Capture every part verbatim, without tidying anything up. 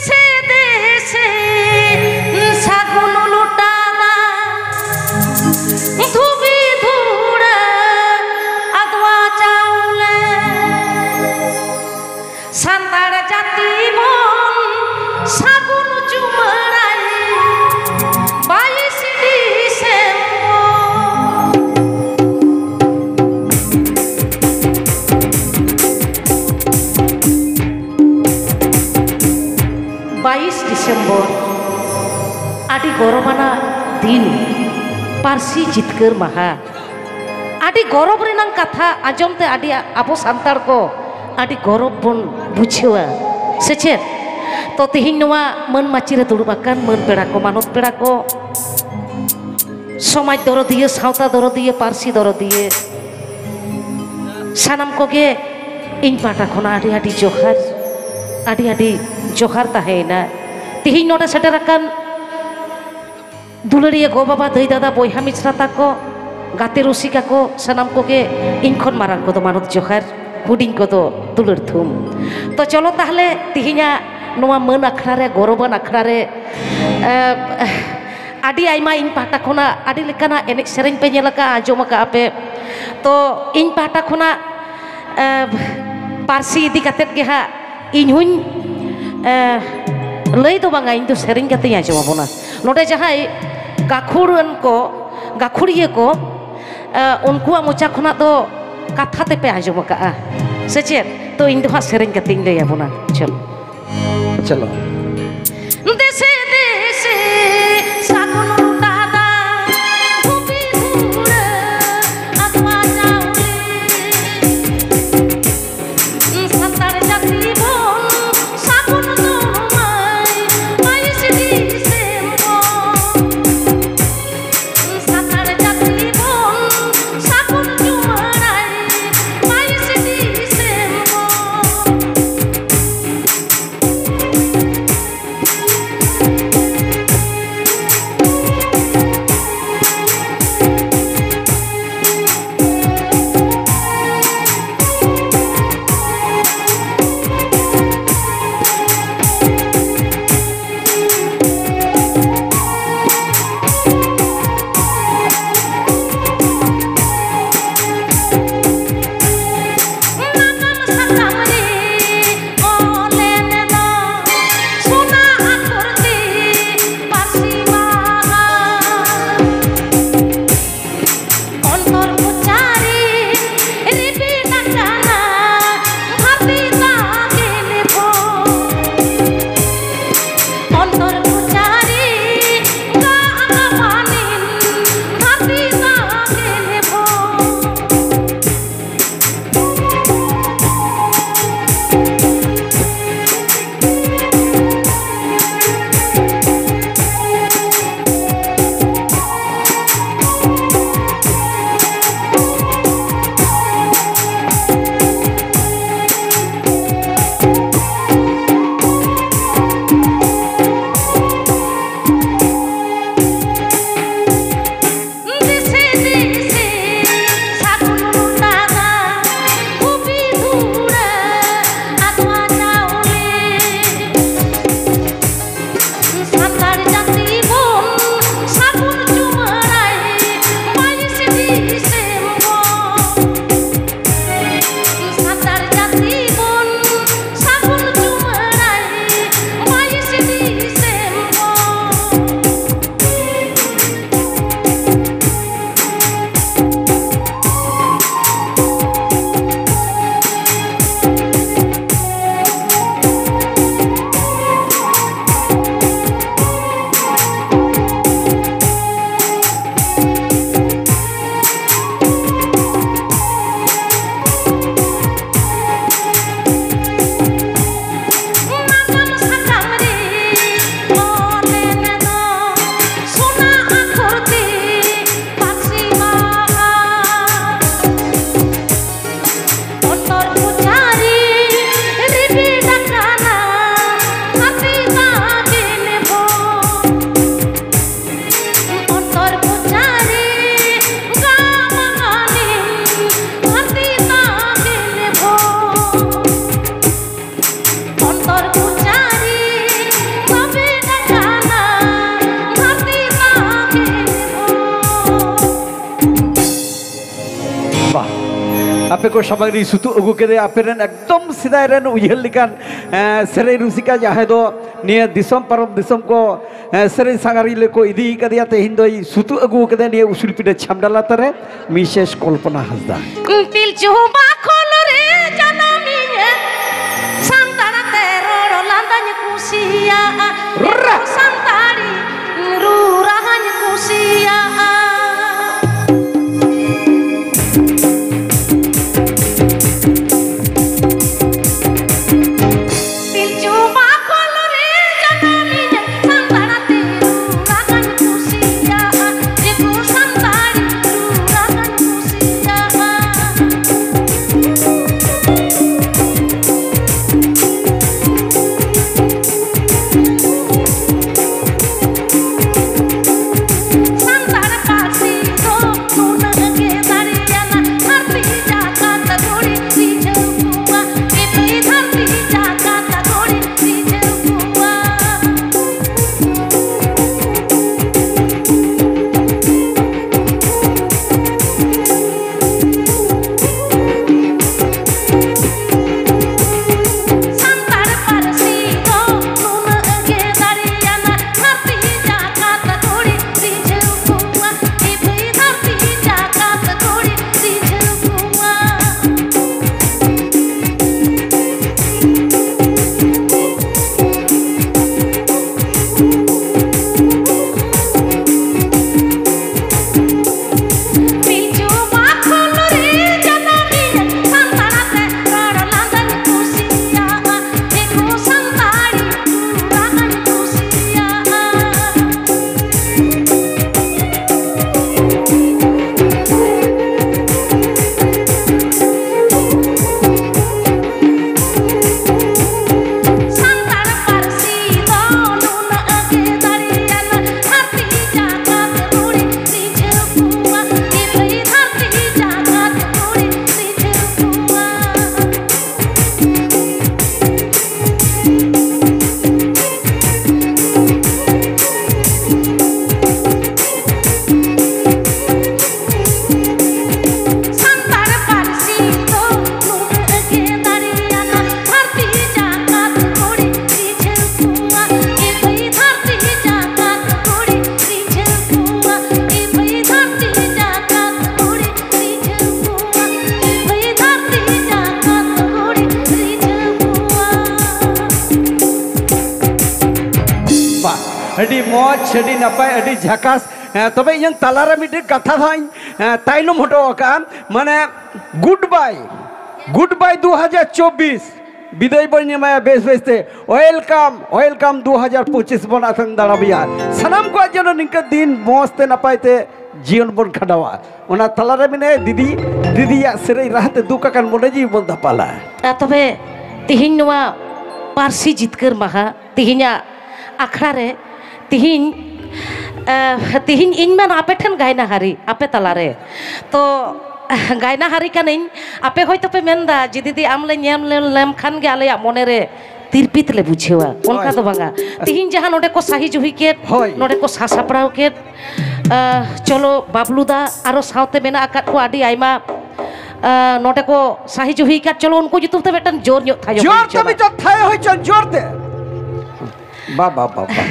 ᱥᱮ ᱫᱮᱥᱮ ᱥᱟᱹᱜᱩᱱ ᱞᱚᱴᱟ ᱫᱟᱜ, ᱫᱷᱩᱵᱤ ᱫᱷᱩᱲᱟᱹ ᱟᱫᱽᱣᱟ ᱪᱟᱣᱞᱮ, ᱥᱟᱱᱛᱟᱲ ᱡᱟᱹᱛᱤ ᱵᱚᱱ ᱥᱟᱹᱜᱩᱱ ᱪᱩᱢᱟᱹᱲᱟᱭ ᱵᱟᱭᱤᱥ ᱰᱤᱥᱮᱢᱵᱚᱨ᱾ ᱵᱟᱭᱤᱥ ᱰᱤᱥᱮᱢᱵᱚᱨ, ᱟᱹᱰᱤ ᱜᱚᱨᱚᱵᱟᱱᱟᱜ ᱫᱤᱱ, ᱯᱟᱹᱨᱥᱤ ᱡᱤᱛᱠᱟᱹᱨ ᱢᱟᱦᱟ᱾ ᱟᱹᱰᱤ ᱜᱚᱨᱚᱵᱽ ᱨᱮᱱᱟᱜ ᱠᱟᱛᱷᱟ ᱟᱸᱡᱚᱢ ᱛᱮ ᱟᱹᱰᱤ ᱟᱵᱚ ᱥᱟᱱᱛᱟᱲ ᱠᱚ ᱟᱹᱰᱤ ᱜᱚᱨᱚᱵᱽ ᱵᱚᱱ ᱵᱩᱡᱷᱟᱹᱣᱟ, ᱥᱮ ᱪᱮᱫ? ᱛᱚ, ᱛᱮᱦᱮᱧ ᱱᱚᱣᱟ ᱢᱟᱹᱱ ᱢᱟᱹᱪᱤ ᱨᱮ ᱫᱩᱲᱩᱵ ᱟᱠᱟᱱ ᱢᱟᱹᱱ ᱯᱮᱲᱟ ᱠᱚ, ᱢᱟᱱᱚᱛ ᱯᱮᱲᱟ ᱠᱚ, ᱥᱚᱢᱟᱡᱽ ᱫᱚᱨᱚᱫᱤᱭᱟᱹ, ᱥᱟᱶᱛᱟ ᱫᱚᱨᱚᱫᱤᱭᱟᱹ, ᱯᱟᱹᱨᱥᱤ ᱫᱚᱨᱚᱫᱤᱭᱟᱹ, ᱥᱟᱱᱟᱢ ᱠᱚᱜᱮ ᱤᱧ ᱯᱟᱦᱴᱟ ᱠᱷᱚᱱᱟᱜ ᱟᱹᱰᱤ ᱟᱹᱰᱤ ᱡᱚᱦᱟᱨ, ᱟᱹᱰᱤ ᱟᱹᱰᱤ ᱡᱚᱦᱟᱨ ᱛᱟᱦᱮᱸᱭᱮᱱᱟ᱾ ᱛᱤᱦᱤᱧ ᱱᱚᱰᱮ ᱥᱮᱴᱮᱨ ᱟᱠᱟᱱ ᱫᱩᱞᱟᱹᱲᱤᱭᱟᱹ ᱜᱚ ᱵᱟᱵᱟ, ᱫᱟᱹᱭ ᱫᱟᱫᱟ, ᱵᱚᱭᱦᱟ ᱢᱤᱥᱨᱟ ᱛᱟᱠᱚ, ᱜᱟᱛᱮ ᱨᱩᱥᱤᱠᱟ ᱠᱚ, ᱥᱟᱱᱟᱢ ᱠᱚᱜᱮ ᱤᱧ ᱠᱷᱚᱱ ᱢᱟᱨᱟᱝ ᱠᱚᱫᱚ ᱢᱟᱱᱚᱛ ᱡᱚᱦᱟᱨ, ᱦᱩᱰᱤᱧ ᱠᱚᱫᱚ ᱫᱩᱞᱟᱹᱲ ᱛᱷᱩᱢ᱾ ᱛᱚ, ᱪᱚᱞᱚ ᱛᱟᱦᱞᱮ ᱛᱤᱦᱤᱧᱟᱜ ᱱᱚᱣᱟ ᱢᱟᱹᱱ ᱟᱠᱷᱲᱟ ᱨᱮ, ᱜᱚᱨᱚᱵᱟᱱ ᱟᱠᱷᱲᱟ ᱨᱮ, ᱮ, ᱟᱹᱰᱤ ᱟᱭᱢᱟ ᱤᱧ ᱯᱟᱦᱴᱟ ᱠᱷᱚᱱᱟᱜ ᱟᱹᱰᱤ ᱞᱮᱠᱟᱱᱟᱜ ᱮᱱᱮᱡ ᱥᱮᱨᱮᱧ ᱯᱮ ᱧᱮᱞ ᱟᱠᱟᱫᱼᱟ, ᱟᱸᱡᱚᱢ ᱟᱠᱟᱫᱼᱟ ᱯᱮ᱾ ᱛᱚ, ᱤᱧ ᱯᱟᱦᱴᱟ ᱠᱷᱚᱱᱟᱜ, ᱮ, ᱯᱟᱹᱨᱥᱤ ᱤᱫᱤ ᱠᱟᱛᱮᱫ ᱜᱮ ᱦᱟᱸᱜ ᱤᱧ ᱦᱚᱸᱧ, ᱮ, ᱞᱟᱹᱭ ᱫᱚ ᱵᱟᱝᱟ, ᱤᱧ ᱫᱚ ᱥᱮᱨᱮᱧ ᱠᱟᱛᱮᱧ ᱟᱸᱡᱚᱢ ᱟᱵᱚᱱᱟ᱾ ᱱᱚᱰᱮ ᱡᱟᱦᱟᱸᱭ ᱜᱟᱹᱠᱷᱩᱲᱟᱱ ᱠᱚ, ᱜᱟᱹᱠᱷᱩᱲᱤᱭᱟᱹ ᱠᱚ, ᱮ, ᱩᱱᱠᱩᱣᱟᱜ ᱢᱚᱪᱟ ᱠᱷᱚᱱᱟᱜ ᱫᱚ ᱠᱟᱛᱷᱟ ᱛᱮᱯᱮ ᱟᱸᱡᱚᱢ ᱟᱠᱟᱫᱼᱟ, ᱥᱮ ᱪᱮᱫ? ᱛᱚ, ᱤᱧ ᱫᱚ ᱦᱟᱸᱜ ᱥᱮᱨᱮᱧ ᱠᱟᱛᱮᱧ ᱞᱟᱹᱭ ᱟᱵᱚᱱᱟ᱾ ᱪᱚᱞᱚ᱾ ᱪᱚᱞᱚ᱾ ᱫᱮᱥᱮ ᱫᱮᱥᱮ ᱥᱟᱹᱜᱩᱱ ᱞᱚᱴᱟ ᱫᱟᱜ, ᱫᱷᱩᱵᱤ ᱫᱷᱩᱲᱟᱹ ᱟᱫᱽᱣᱟ ᱪᱟᱣᱞᱮ, ᱥᱟᱱᱛᱟᱲ ᱡᱟᱹᱛᱤ ᱵᱚᱱ ᱥᱟᱹᱜᱩᱱ ᱫᱚᱲᱦᱚᱢᱟᱭ ᱵᱟᱭᱤᱥ ᱰᱤᱥᱮᱢᱵᱚᱨ᱾ ᱥᱟᱱᱛᱟᱲ ᱡᱟᱹᱛᱤ ᱵᱚᱱ ᱥᱟᱹᱜᱩᱱ ᱡᱩᱣᱟᱹᱱᱟᱭ ᱵᱟᱭᱤᱥ ᱰᱤᱥᱮᱢᱵᱚᱨ᱾ ᱟᱯᱮ ᱠᱚ ᱥᱟᱢᱟᱝ ᱨᱤᱧ ᱥᱩᱛᱩᱜ ᱟᱹᱜᱩ ᱠᱮᱫᱮᱭᱟ, ᱟᱯᱮ ᱨᱮᱱ ᱮᱠᱫᱚᱢ ᱥᱮᱫᱟᱭ ᱨᱮᱱ ᱩᱭᱦᱟᱹᱨ ᱞᱮᱠᱟᱱ, ᱮᱸ, ᱥᱮᱨᱮᱧ ᱨᱩᱥᱤᱠᱟ, ᱡᱟᱦᱟᱸᱭ ᱫᱚ ᱱᱤᱭᱟᱹ ᱫᱤᱥᱚᱢ ᱯᱟᱨᱚᱢ ᱫᱤᱥᱚᱢ ᱠᱚ, ᱮᱸ, ᱥᱮᱨᱮᱧ ᱥᱟᱸᱜᱷᱟᱨᱤᱭᱟᱹ ᱞᱮᱠᱚ ᱤᱫᱤ ᱠᱟᱫᱮᱭᱟ᱾ ᱛᱮᱦᱮᱧ ᱫᱚᱭ ᱥᱩᱛᱩᱜ ᱟᱹᱜᱩ ᱠᱟᱫᱮᱭᱟ ᱱᱤᱭᱟᱹ ᱩᱥᱩᱞ ᱯᱤᱸᱰᱟᱹ ᱪᱷᱟᱢᱰᱟ ᱞᱟᱛᱟᱨ ᱨᱮ, ᱢᱤᱥᱮᱥ ᱠᱚᱞᱯᱚᱱᱟ ᱦᱟᱸᱥᱫᱟ᱾ ᱯᱤᱞᱪᱩ ᱵᱟᱠᱷᱳᱞ ᱨᱮ ᱡᱟᱱᱟᱢᱤᱧ, ᱥᱟᱱᱛᱟᱲ ᱛᱮ ᱨᱚᱲ ᱞᱟᱸᱫᱟᱧ ᱠᱩᱥᱤᱭᱟᱜᱼᱟ᱾ ᱨᱟ! ᱥᱟᱱᱛᱟᱲᱤ ᱨᱩ ᱨᱟᱦᱟᱧ ᱠᱩᱥᱤᱭᱟᱜᱼᱟ᱾ ᱯᱤᱞᱪᱩ ᱵᱟᱠᱷᱳᱞ ᱨᱮ ᱡᱟᱱᱟᱢᱤᱧ, ᱥᱟᱱᱛᱟᱲ ᱛᱮ ᱨᱩ ᱨᱟᱦᱟᱧ ᱠᱩᱥᱤᱭᱟᱜᱼᱟ᱾ ᱫᱤᱠᱩ ᱥᱟᱱᱛᱟᱲᱤ ᱨᱩ ᱨᱟᱦᱟᱧ ᱠᱩᱥᱤᱭᱟᱜᱼᱟ᱾ ᱵᱟᱦ, ᱟᱹᱰᱤ ᱢᱚᱡᱽ, ᱟᱹᱰᱤ ᱱᱟᱯᱟᱭ, ᱟᱹᱰᱤ ᱡᱷᱟᱠᱟᱥ᱾ ᱦᱮᱸ, ᱛᱚᱵᱮ ᱤᱧᱟᱹᱝ ᱛᱟᱞᱟᱨᱮ ᱢᱤᱫᱴᱮᱱ ᱠᱟᱛᱷᱟ ᱫᱚ ᱦᱟᱸᱜ ᱤᱧ, ᱦᱮᱸ, ᱛᱟᱭᱱᱚᱢ ᱦᱚᱴᱚ ᱟᱠᱟᱫᱼᱟ᱾ ᱢᱟᱱᱮ, ᱜᱩᱰ ᱵᱟᱭ, ᱜᱩᱰ ᱵᱟᱭ ᱫᱩ ᱦᱟᱡᱟᱨ ᱪᱚᱵᱵᱤᱥ, ᱵᱤᱫᱟᱹᱭ ᱵᱚᱱ ᱮᱢᱟᱭᱟ ᱵᱮᱥ ᱵᱮᱥ ᱛᱮ᱾ ᱳᱭᱮᱞᱠᱟᱢ, ᱳᱭᱮᱞᱠᱟᱢ ᱫᱩ ᱦᱟᱡᱟᱨ ᱯᱚᱸᱪᱤᱥ ᱵᱚᱱ ᱟᱛᱟᱝ ᱫᱟᱨᱟᱢᱮᱭᱟ᱾ ᱥᱟᱱᱟᱢ ᱠᱚᱣᱟᱜ ᱡᱮᱱᱚ ᱱᱤᱝᱠᱟᱹ ᱫᱤᱱ ᱢᱚᱡᱽ ᱛᱮ ᱱᱟᱯᱟᱭ ᱛᱮ ᱡᱤᱭᱚᱱ ᱵᱚᱱ ᱠᱷᱟᱸᱰᱟᱣᱟ᱾ ᱚᱱᱟ ᱛᱟᱞᱟᱨᱮ ᱢᱮᱱᱟᱭᱟ ᱫᱤᱫᱤ, ᱫᱤᱫᱤᱭᱟᱜ ᱥᱮᱨᱮᱧ ᱨᱟᱦᱟᱛᱮ ᱫᱩᱠ ᱟᱠᱟᱱ ᱢᱚᱱᱮ ᱡᱤᱣᱤ ᱵᱚᱱ ᱫᱟᱯᱟᱞᱟ᱾ ᱟᱨ ᱛᱚᱵᱮ ᱛᱤᱦᱤᱧ ᱱᱚᱣᱟ ᱯᱟᱹᱨᱥᱤ ᱡᱤᱛᱠᱟᱹᱨ ᱢᱟᱦᱟ, ᱛᱤᱦᱤᱧᱟᱜ ᱟᱠᱷᱲᱟ ᱨᱮ, ᱛᱤᱦᱤᱧ, ᱮ, ᱛᱤᱦᱤᱧ ᱤᱧ ᱢᱟ ᱟᱯᱮ ᱴᱷᱮᱱ ᱜᱟᱭᱱᱟᱦᱟᱨᱤ, ᱟᱯᱮ ᱛᱟᱞᱟᱨᱮ᱾ ᱛᱚ, ᱜᱟᱭᱱᱟᱦᱟᱨᱤ ᱠᱟᱹᱱᱟᱹᱧ, ᱟᱯᱮ ᱦᱚᱭᱛᱳ ᱯᱮ ᱢᱮᱱᱫᱟ ᱡᱮ, "ᱫᱤᱫᱤ, ᱟᱢ ᱞᱮ ᱧᱮᱞ ᱞᱮᱢ ᱠᱷᱟᱱ ᱜᱮ ᱟᱞᱮᱭᱟᱜ ᱢᱚᱱᱮ ᱨᱮ ᱛᱤᱨᱯᱤᱛ ᱞᱮ ᱵᱩᱡᱷᱟᱹᱣᱟ", ᱚᱱᱠᱟ ᱦᱳᱭ᱾ ᱫᱚ ᱵᱟᱝᱟ᱾ ᱛᱤᱦᱤᱧ ᱡᱟᱦᱟᱸ ᱱᱚᱰᱮ ᱠᱚ ᱥᱟᱦᱤ ᱡᱩᱦᱤ ᱠᱮᱫ, ᱦᱳᱭ᱾ ᱱᱚᱰᱮ ᱠᱚ ᱥᱟᱥᱟᱯᱲᱟᱣ ᱠᱮᱫ, ᱟᱦ, ᱪᱚᱞᱚ ᱵᱟᱵᱞᱩ ᱫᱟ, ᱟᱨᱚ ᱥᱟᱶᱛᱮ ᱢᱮᱱᱟᱜ ᱟᱠᱟᱫ ᱠᱚᱣᱟ ᱟᱹᱰᱤ ᱟᱭᱢᱟ, ᱟᱦ, ᱱᱚᱰᱮ ᱠᱚ ᱥᱟᱦᱤ ᱡᱩᱦᱤ ᱟᱠᱟᱫ, ᱪᱚᱞᱚ ᱩᱱᱠᱩ ᱧᱩᱛᱩᱢ ᱛᱮ ᱢᱤᱫᱴᱟᱝ ᱡᱳᱨ ᱧᱚᱜ ᱛᱷᱟᱭᱚ ᱡᱳᱨ ᱦᱩᱭ ᱛᱮ ᱦᱚᱪᱚ ᱢᱤᱫᱴᱟᱝ ᱛᱷᱟᱭᱚ ᱦᱩᱭ ᱦᱚᱪᱚ, ᱡᱳᱨ ᱛᱮ᱾ ᱵᱟ, ᱵᱟ, ᱵᱟ, ᱵᱟ᱾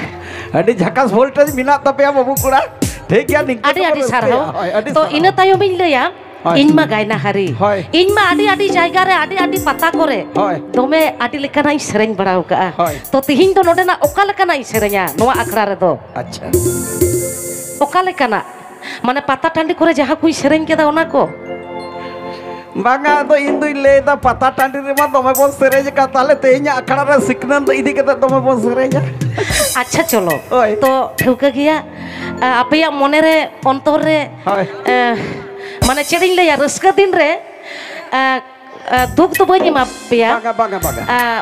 ᱟᱹᱰᱤ ᱡᱷᱟᱠᱟᱥ voltage ᱢᱮᱱᱟᱜ ᱛᱟᱯᱮᱭᱟ ᱵᱟᱹᱵᱩ ᱠᱚᱲᱟ᱾ ᱴᱷᱤᱠ ᱜᱮᱭᱟ, ᱱᱤᱝᱠᱟᱹ ᱟᱹᱰᱤ ᱜᱮᱵᱚ ᱟᱹᱰᱤ ᱨᱟᱹᱥᱠᱟᱹᱭᱟ᱾ ᱥᱟᱨᱦᱟᱣ᱾ ᱦᱳᱭ, ᱟᱹᱰᱤ ᱛᱚ, ᱥᱟᱨᱦᱟᱣ᱾ ᱤᱱᱟᱹ ᱛᱟᱭᱚᱢ ᱤᱧ ᱞᱟᱹᱭᱟ, ᱦᱳᱭ᱾ ᱤᱧ ᱢᱟ ᱜᱟᱭᱱᱟᱦᱟᱨᱤ᱾ ᱦᱳᱭ᱾ ᱤᱧ ᱢᱟ ᱟᱹᱰᱤ ᱟᱹᱰᱤ ᱡᱟᱭᱜᱟ ᱨᱮ, ᱟᱹᱰᱤ ᱟᱹᱰᱤ ᱯᱟᱛᱟ ᱠᱚᱨᱮ ᱦᱳᱭ᱾ ᱫᱚᱢᱮ ᱟᱹᱰᱤ ᱞᱮᱠᱟᱱᱟᱜ ᱤᱧ ᱥᱮᱨᱮᱧ ᱵᱟᱲᱟ ᱟᱠᱟᱜᱼᱟ᱾ ᱦᱳᱭ᱾ ᱛᱚ, ᱛᱤᱦᱤᱧ ᱫᱚ ᱱᱚᱰᱮᱱᱟᱜ ᱚᱠᱟ ᱞᱮᱠᱟᱱᱟᱜ ᱤᱧ ᱥᱮᱨᱮᱧᱟ ᱱᱚᱣᱟ ᱟᱠᱷᱲᱟ ᱨᱮᱫᱚ? ᱟᱪᱪᱷᱟ᱾ ᱚᱠᱟ ᱞᱮᱠᱟᱱᱟᱜ? ᱢᱟᱱᱮ, ᱯᱟᱛᱟ ᱴᱟᱺᱰᱤ ᱠᱚᱨᱮ ᱡᱟᱦᱟᱸ ᱠᱚᱧ ᱥᱮᱨᱮᱧ ᱠᱮᱫᱟ, ᱚᱱᱟ ᱠᱚ? ᱵᱟᱝᱟ, ᱟᱫᱚ ᱤᱧ ᱫᱩᱧ ᱞᱟᱹᱭᱫᱟ, ᱯᱟᱛᱟ ᱴᱟᱺᱰᱤ ᱨᱮᱢᱟ ᱫᱚᱢᱮ ᱵᱚᱱ ᱥᱮᱨᱮᱧ ᱟᱠᱟᱫ, ᱛᱟᱦᱞᱮ ᱛᱮᱦᱮᱧᱟᱜ ᱟᱠᱷᱲᱟ ᱨᱮ ᱥᱤᱠᱷᱱᱟᱹᱛ ᱤᱫᱤ ᱠᱟᱛᱮ ᱫᱚᱢᱮ ᱵᱚᱱ ᱥᱮᱨᱮᱧᱟ᱾ ᱟᱪᱪᱷᱟ, ᱪᱚᱞᱚ᱾ ᱦᱳᱭ᱾ ᱛᱚ, ᱴᱷᱟᱹᱣᱠᱟᱹ ᱜᱮᱭᱟ, ᱟ, ᱟᱯᱮᱭᱟᱜ ᱢᱚᱱᱮ ᱨᱮ, ᱚᱱᱛᱚᱨ ᱨᱮ, ᱦᱳᱭ᱾ ᱮ, ᱢᱟᱱᱮ, ᱪᱮᱫ ᱤᱧ ᱞᱟᱹᱭᱟ, ᱨᱟᱹᱥᱠᱟᱹ ᱫᱤᱱ ᱨᱮ, ᱮ, ᱮ, ᱫᱩᱠ ᱫᱚ ᱵᱟᱹᱧ ᱮᱢᱟ ᱯᱮᱭᱟ᱾ ᱵᱟᱝᱟ, ᱵᱟᱝᱟ, ᱵᱟᱝᱟ᱾ ᱟ,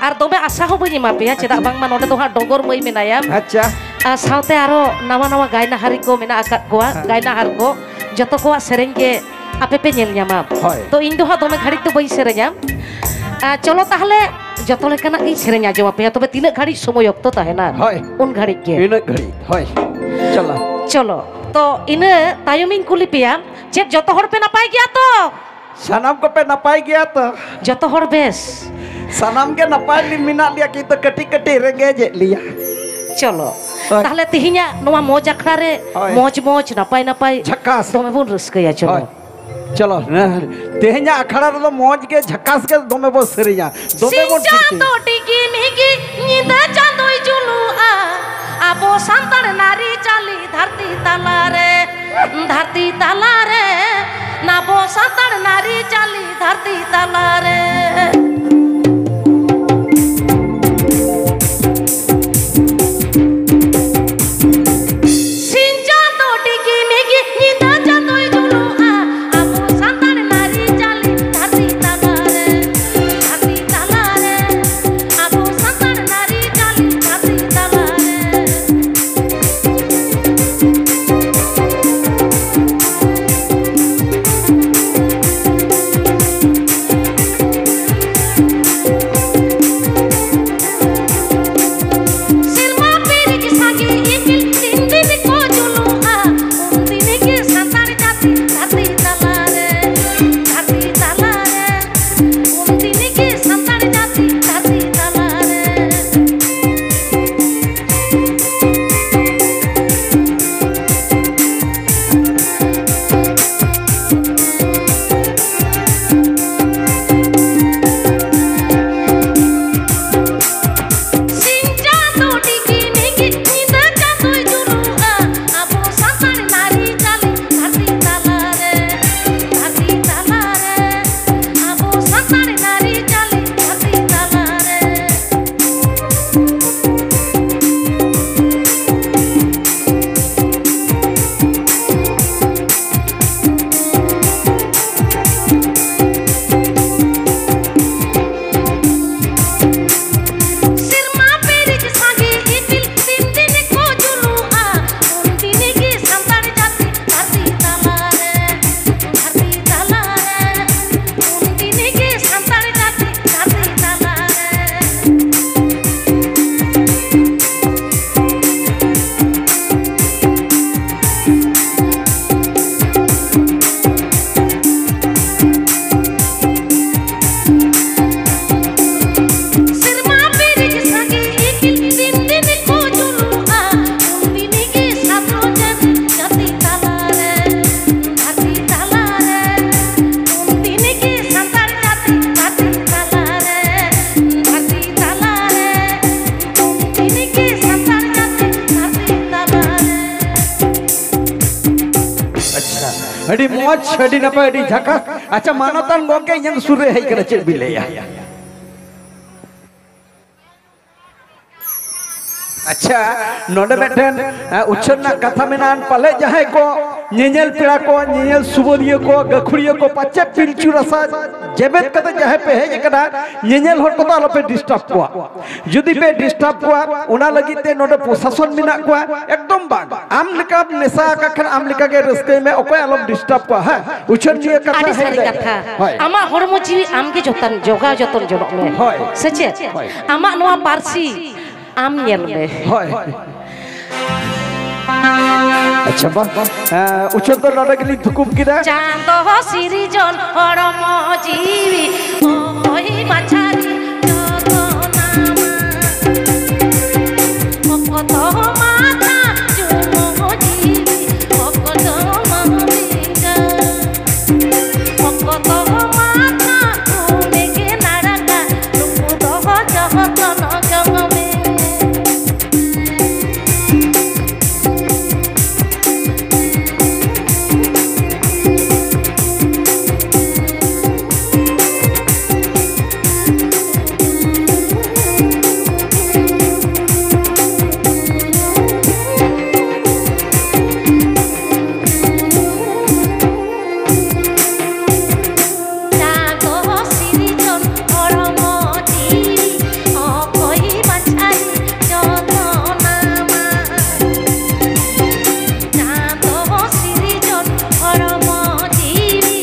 ᱟᱨ ᱫᱚᱢᱮ ᱟᱥᱟ ᱦᱚᱸ ᱵᱟᱹᱧ ᱮᱢᱟ ᱯᱮᱭᱟ, ᱪᱮᱫᱟᱜ ᱟᱪᱪᱷᱟ᱾ ᱵᱟᱝᱢᱟ ᱱᱚᱰᱮ ᱫᱚ ᱦᱟᱸᱜ ᱰᱚᱜᱚᱨ ᱢᱟᱹᱭ ᱢᱮᱱᱟᱭᱟ᱾ ᱟᱪᱪᱷᱟ᱾ ᱟᱨ ᱥᱟᱶᱛᱮ ᱟᱨᱚ ᱱᱟᱣᱟ ᱱᱟᱣᱟ ᱜᱟᱭᱱᱟᱦᱟᱨᱤ ᱠᱚ ᱢᱮᱱᱟᱜ ᱟᱠᱟᱫ ᱠᱚᱣᱟ, ᱦᱮᱸ᱾ ᱜᱟᱭᱱᱟᱦᱟᱨ ᱠᱚ, ᱡᱚᱛᱚ ᱠᱚᱣᱟᱜ ᱥᱮᱨᱮᱧ ᱜᱮ ᱟᱯᱮ ᱯᱮ ᱧᱮᱞ ᱧᱟᱢᱟ᱾ ᱦᱳᱭ᱾ ᱛᱚ, ᱤᱧ ᱫᱚ ᱦᱟᱸᱜ ᱫᱚᱢᱮ ᱜᱷᱟᱹᱲᱤᱡ ᱫᱚ ᱵᱟᱹᱧ ᱥᱮᱨᱮᱧᱟ᱾ ᱟ, ᱪᱚᱞᱚ ᱛᱟᱦᱞᱮ, ᱡᱚᱛᱚ ᱞᱮᱠᱟᱱᱟᱜ ᱜᱤᱧ ᱥᱮᱨᱮᱧ ᱟᱸᱡᱚᱢ ᱟᱯᱮᱭᱟ, ᱛᱚᱵᱮ ᱛᱤᱱᱟᱹᱜ ᱜᱷᱟᱹᱲᱤᱡ ᱥᱚᱢᱚᱭ ᱚᱠᱛᱚ ᱛᱟᱦᱮᱱᱟ, ᱦᱳᱭ᱾ ᱩᱱ ᱜᱷᱟᱹᱲᱤᱡ ᱜᱮ᱾ ᱤᱱᱟᱹᱜ ᱜᱷᱟᱹᱲᱤᱡ, ᱦᱳᱭ᱾ ᱪᱚᱞᱚ᱾ ᱪᱚᱞᱚ, ᱛᱚ, ᱤᱱᱟᱹ ᱛᱟᱭᱚᱢᱤᱧ ᱠᱩᱞᱤ ᱯᱮᱭᱟ, ᱪᱮᱫ ᱡᱚᱛᱚ ᱦᱚᱲ ᱯᱮ ᱱᱟᱯᱟᱭ ᱜᱮᱭᱟ ᱛᱚ? ᱥᱟᱱᱟᱢ ᱠᱚᱯᱮ ᱱᱟᱯᱟᱭ ᱜᱮᱭᱟ ᱛᱚ? ᱡᱚᱛᱚ ᱦᱚᱲ ᱵᱮᱥ? ᱥᱟᱱᱟᱢ ᱜᱮ ᱱᱟᱯᱟᱭ ᱞᱤ ᱢᱮᱱᱟᱜ ᱞᱮᱭᱟ, ᱠᱤᱱᱛᱩ ᱠᱟᱹᱴᱤᱡ ᱠᱟᱹᱴᱤᱡ ᱨᱮᱸᱜᱮᱡᱮᱫ ᱞᱮᱭᱟ᱾ ᱪᱚᱞᱚ, ᱦᱳᱭ᱾ ᱛᱟᱦᱞᱮ ᱛᱤᱦᱤᱧᱟᱜ ᱱᱚᱣᱟ ᱢᱚᱡᱽ ᱟᱠᱷᱲᱟ ᱨᱮ ᱦᱳᱭ᱾ ᱢᱚᱡᱽ ᱢᱚᱡᱽ, ᱱᱟᱯᱟᱭ ᱱᱟᱯᱟᱭ ᱡᱷᱟᱠᱟᱥ᱾ ᱫᱚᱢᱮ ᱵᱚᱱ ᱨᱟᱹᱥᱠᱟᱹᱭᱟ, ᱪᱚᱞᱚ᱾ ᱦᱳᱭ᱾ ᱪᱚᱞᱚ, ᱛᱮᱦᱮᱧᱟᱜ ᱟᱠᱷᱲᱟ ᱨᱮᱫᱚ ᱢᱚᱡᱽ ᱜᱮ, ᱡᱷᱟᱠᱟᱥ ᱜᱮ ᱫᱚᱢᱮ ᱵᱚᱱ ᱥᱮᱨᱮᱧᱟ, ᱫᱚᱢᱮ ᱥᱤᱧ ᱵᱚᱱ ᱪᱟᱸᱫᱚ ᱯᱷᱩᱨᱛᱤᱭᱟ᱾ ᱰᱤᱜᱤ ᱢᱤᱜᱤ, ᱧᱤᱫᱟᱹ ᱪᱟᱸᱫᱚᱭ ᱡᱩᱞᱩᱜᱼᱟ᱾ ᱟᱵᱚ ᱥᱟᱱᱛᱟᱲ ᱱᱟᱹᱨᱤ ᱪᱟᱹᱞᱤ ᱫᱷᱟᱹᱨᱛᱤ ᱛᱟᱞᱟᱨᱮ, ᱫᱷᱟᱹᱨᱛᱤ ᱛᱟᱞᱟᱨᱮ, ᱟᱵᱚ ᱥᱟᱱᱛᱟᱲ ᱱᱟᱹᱨᱤ ᱪᱟᱹᱞᱤ ᱫᱷᱟᱹᱨᱛᱤ ᱛᱟᱞᱟᱨᱮ᱾ ᱥᱤᱧ ᱪᱟᱸᱫᱚ ᱰᱤᱜᱤ ᱢᱤᱜᱤ, ᱧᱤᱫᱟᱹ ᱪᱟᱸᱫᱚᱭ ᱡᱩᱞᱩᱜᱼᱟ᱾ ᱟᱵᱚ ᱥᱟᱱᱛᱟᱲ ᱱᱟᱹᱨᱤ ᱪᱟᱹᱞᱤ ᱫᱷᱟᱹᱨᱛᱤ ᱛᱟᱞᱟᱨᱮ, ᱫᱷᱟᱹᱨᱛᱤ ᱛᱟᱞᱟᱨᱮ, ᱟᱵᱚ ᱥᱟᱱᱛᱟᱲ ᱱᱟᱹᱨᱤ ᱪᱟᱹᱞᱤ ᱫᱷᱟᱹᱨᱛᱤ ᱛᱟᱞᱟᱨᱮ᱾ ᱟᱹᱰᱤ ᱢᱚᱡᱽ, ᱟᱹᱰᱤ ᱱᱟᱯᱟᱭ, ᱟᱹᱰᱤ ᱡᱷᱟᱠᱟᱥ᱾ ᱟᱪᱪᱷᱟ, ᱢᱟᱱᱚᱛᱟᱱ ᱜᱚᱢᱠᱮ ᱤᱧᱟᱹᱜ ᱥᱩᱨ ᱨᱮ ᱦᱮᱡ ᱠᱟᱱᱟ, ᱪᱮᱫ ᱵᱤᱱ ᱞᱟᱹᱭᱟ? ᱟᱪᱪᱷᱟ, ᱱᱚᱰᱮ ᱢᱤᱫᱴᱮᱱ, ᱮ, ᱩᱪᱷᱟᱹᱱ ᱨᱮᱱᱟᱜ ᱠᱟᱛᱷᱟ ᱢᱮᱱᱟᱜᱼᱟ, ᱯᱟᱞᱮ ᱡᱟᱦᱟᱸᱭ ᱠᱚ ᱧᱮᱧᱮᱞ ᱯᱮᱲᱟ ᱠᱚ, ᱧᱮᱧᱮᱞ ᱥᱩᱵᱟᱹᱫᱤᱭᱟᱹ ᱠᱚ, ᱜᱟᱹᱠᱷᱩᱲᱤᱭᱟᱹ ᱠᱚ, ᱯᱟᱪᱮ ᱯᱤᱞᱪᱩ ᱨᱟᱥᱟ ᱡᱮᱵᱮᱫ ᱠᱟᱛᱮ ᱡᱟᱦᱟᱸᱭ ᱯᱮ ᱦᱮᱡ ᱟᱠᱟᱱᱟ, ᱧᱮᱧᱮᱞ ᱦᱚᱲ ᱠᱚᱫᱚ ᱟᱞᱚᱯᱮ ᱰᱤᱥᱴᱟᱵᱽ ᱠᱚᱣᱟ᱾ ᱡᱩᱫᱤ ᱯᱮ ᱰᱤᱥᱴᱟᱵᱽ ᱠᱚᱣᱟ, ᱚᱱᱟ ᱞᱟᱹᱜᱤᱫ ᱛᱮ ᱱᱚᱰᱮ ᱯᱨᱚᱥᱟᱥᱚᱱ ᱢᱮᱱᱟᱜ ᱠᱚᱣᱟ᱾ ᱮᱠᱫᱚᱢ ᱵᱟᱝ, ᱟᱢ ᱞᱮᱠᱟᱢ ᱢᱮᱥᱟ ᱟᱠᱟᱫ ᱠᱷᱟᱱ ᱟᱢ ᱞᱮᱠᱟ ᱜᱮ ᱨᱟᱹᱥᱠᱟᱹᱭ ᱢᱮ, ᱚᱠᱚᱭ ᱟᱞᱚᱢ ᱰᱤᱥᱴᱟᱵᱽ ᱠᱚᱣᱟ᱾ ᱦᱮᱸ, ᱩᱪᱷᱟᱹᱱ ᱱᱤᱭᱟᱹ ᱠᱟᱛᱷᱟ ᱟᱹᱰᱤ ᱦᱮᱡ ᱥᱟᱹᱨᱤ ᱞᱮᱱ᱾ ᱠᱟᱛᱷᱟ᱾ ᱦᱳᱭ᱾ ᱟᱢᱟᱜ ᱦᱚᱲᱢᱚ ᱡᱤᱣᱤ ᱟᱢ ᱜᱮ ᱡᱚᱛᱚᱱ, ᱡᱚᱜᱟᱣ ᱡᱚᱛᱚᱱ ᱡᱚᱱᱚᱜ ᱢᱮ᱾ ᱦᱳᱭ᱾ ᱥᱮ ᱪᱮᱫ? ᱦᱳᱭ᱾ ᱟᱢᱟᱜ ᱱᱚᱣᱟ ᱯᱟᱹᱨᱥᱤ ᱟᱢ ᱧᱮᱞ ᱢᱮ᱾ ᱦᱳᱭ᱾ ᱟᱪᱪᱷᱟ, ᱵᱟ, ᱮᱸ, ᱩᱪᱷᱟᱹᱱ ᱫᱚ ᱱᱚᱰᱮ ᱜᱮᱞᱤᱧ ᱛᱷᱩᱠᱩᱢ ᱠᱮᱫᱟ᱾ ᱪᱟᱸᱫᱚ ᱥᱤᱨᱡᱚᱱ ᱦᱚᱲᱢᱚ ᱡᱤᱣᱤ ᱚᱠᱚᱭ ᱵᱟᱪᱷᱟᱨᱤ ᱡᱚᱛᱚᱱᱟᱢᱟ? ᱚᱠᱚᱛᱚ ᱢᱟᱛᱷᱟ ᱪᱩᱢᱩ ᱡᱤᱣᱤ ᱚᱠᱚᱛᱚ ᱢᱟᱢᱤᱠᱟ᱾ ᱚᱠᱚᱛᱚ ᱢᱟᱛᱷᱟ ᱩᱱᱤᱜᱮ ᱱᱟᱲᱟᱠᱟ, ᱱᱩᱠᱩ ᱫᱚᱦᱚ ᱡᱚᱦᱚᱛᱚᱱ ᱡᱚᱝ ᱢᱮ᱾ ᱪᱟᱸᱫᱚ ᱥᱤᱨᱡᱚᱱ ᱦᱚᱲᱢᱚ ᱡᱤᱣᱤ ᱚᱠᱚᱭ ᱵᱟᱪᱷᱟᱭ ᱡᱚᱛᱚᱱᱟᱢᱟ? ᱪᱟᱸᱫᱚ ᱥᱤᱨᱡᱚᱱ ᱦᱚᱲᱢᱚ ᱡᱤᱣᱤ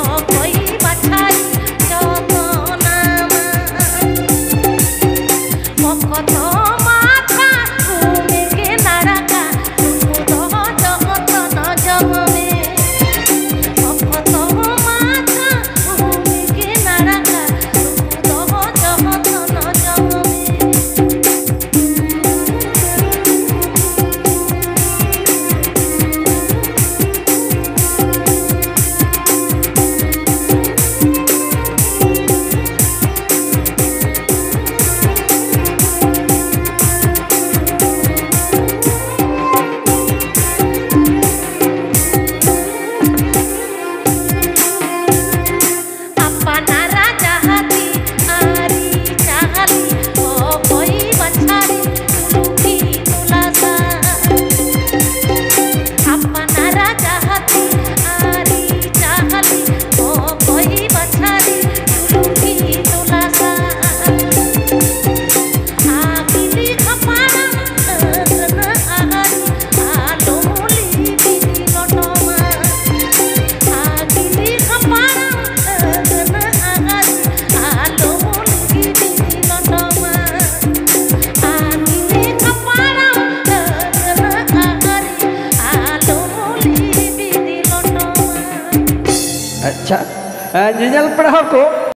ᱚᱠᱚᱭ ᱵᱟᱪᱷᱟᱭ ᱡᱚᱛᱚᱱᱟᱢᱟ? ᱚᱠᱚᱛᱚ ᱢᱟᱛᱷᱟ ᱩᱱᱤᱜᱮ ᱱᱟᱲᱟᱠᱟ, ᱱᱩᱠᱩ ᱫᱚᱦᱚ ᱡᱚᱦᱚᱛᱚᱱ ᱡᱚᱝ ᱢᱮ᱾ ᱚᱠᱚᱛᱚ ᱢᱟᱛᱷᱟ ᱩᱱᱤᱜᱮ ᱱᱟᱲᱟᱠᱟ, ᱱᱩᱠᱩ ᱫᱚᱦᱚ ᱡᱚᱦᱚᱛᱚᱱ ᱡᱚᱝ ᱢᱮ᱾ ᱟᱪᱪᱷᱟ, ᱮ, ᱧᱮᱧᱮᱞ ᱯᱮᱲᱟ ᱦᱚᱲ ᱠᱚ,